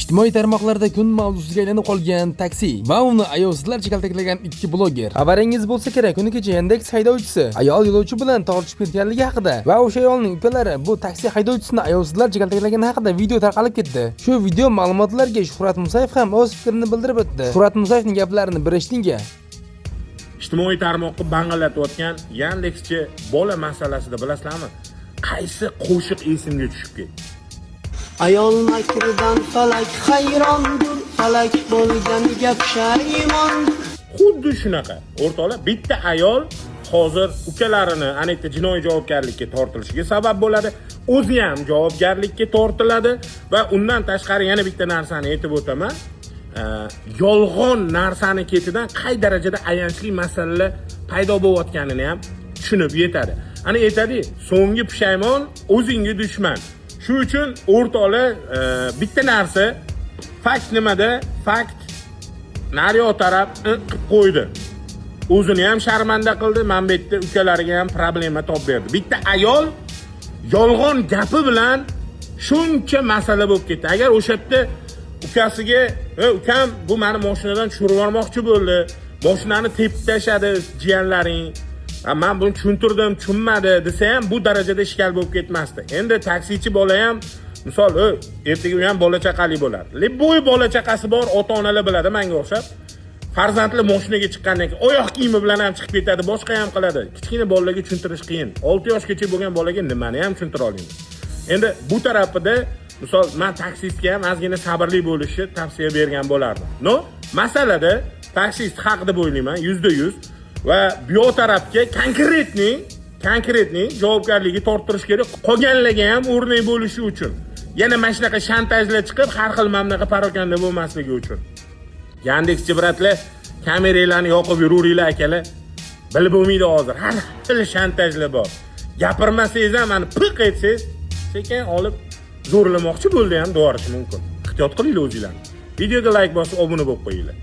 Ijtimoiy tarmoqlarda kun mavzusiga aylanib qolgan taksi va uni ayovsizlarcha kaltaklagan ikki bloger. Xabaringiz bo'lsa kerak, kuni kecha Yandex haydovchisi ayol yo'lovchi bilan tortishib ketganligi haqida va o'sha ayolning ukalari bu taksi haydovchisini ayovsizlarcha kaltaklagani haqida video tarqalib ketdi. Shu video ma'lumotlarga Shuhrat Musayev ham o'z fikrini bildirib o'tdi. Shuhrat Musayevning gaplarini bir eshiting-a. Ijtimoiy tarmoqni bang'illatayotgan Yandexchi bola masalasida, bilasizlarmi, qaysi qo'shiq esimga tushib ketdi? Ayol makridan falak hayrondir, falak bo'lganiga pushaymondir. Xuddi shunaqa, o'rtoqlar. Bitta ayol hozir ukalarini ana yerda jinoiy javobgarlikka tortilishiga sabab bo'ladi, o'zi ham javobgarlikka tortiladi. Va undan tashqari yana bitta narsani aytib o'taman. Yolg'on narsani ketidan qay darajada ayanchli masalalar paydo bo'layotganini ham tushunib yetadi. Ana aytadi, so'nggi pushaymon o'zingga dushman. Shu uchun, o'rtoqlar, bitta narsa fakt. Nimada fakt? Naryoq taraf qilib qo'ydi, o'zini ham sharmanda qildi, mana bu yerda ukalariga ham problema topib berdi. Bitta ayol yolg'on gapi bilan shuncha masala bo'lib ketdi. Agar o'sha yerda ukasiga: "Ey, ukam, bu mani moshinadan tushirib yubormoqchi bo'ldi, moshinani tepib tashladi jiyanlaring, man buni tushuntirdim, tushunmadi", desa ham, bu darajada ishkal bo'lib ketmasdi. Endi taksichi bola ham, misol, ertaga u ham bola chaqali bo'ladi. Любой bola chaqasi bor ota onalar biladi, manga o'xshab farzandli moshinaga chiqqandan keyin oyoq kiyimi bilan ham chiqib ketadi, boshqa ham qiladi. Kichkina bolalarga tushuntirish qiyin. 6 yoshgacha bo'lgan bolaga nimani ham tushuntira olmaymiz. Endi bu tarafida, misol, man taksistga ham ozgina sabrli bo'lishni tavsiya bergan bo'lardim. Но masalada taksist haq deb o'ylayman 100%. Va bu yoq tarafga конкретный javobgarlikka torttirish kerak, qolganlarga ham o'rnak bo'lishi uchun, yana mana shunaqa shantajlar chiqib, har xil mana bunaqa parokanda bo'lmasligi uchun. Yandexchi брат lar, kameranglarni yoqib yuraveringlar, akalar. Bilib bo'lmaydi, hozir har xil shantajlar bor. Gapirmasangiz ham, mana piq etsangiz, sekin olib zo'rlamoqchi bo'ldi ham deyvorishi mumkin. Ehtiyot qilinglar o'zinglarni. Videoga layk bosib, obuna bo'lib qo'yinglar.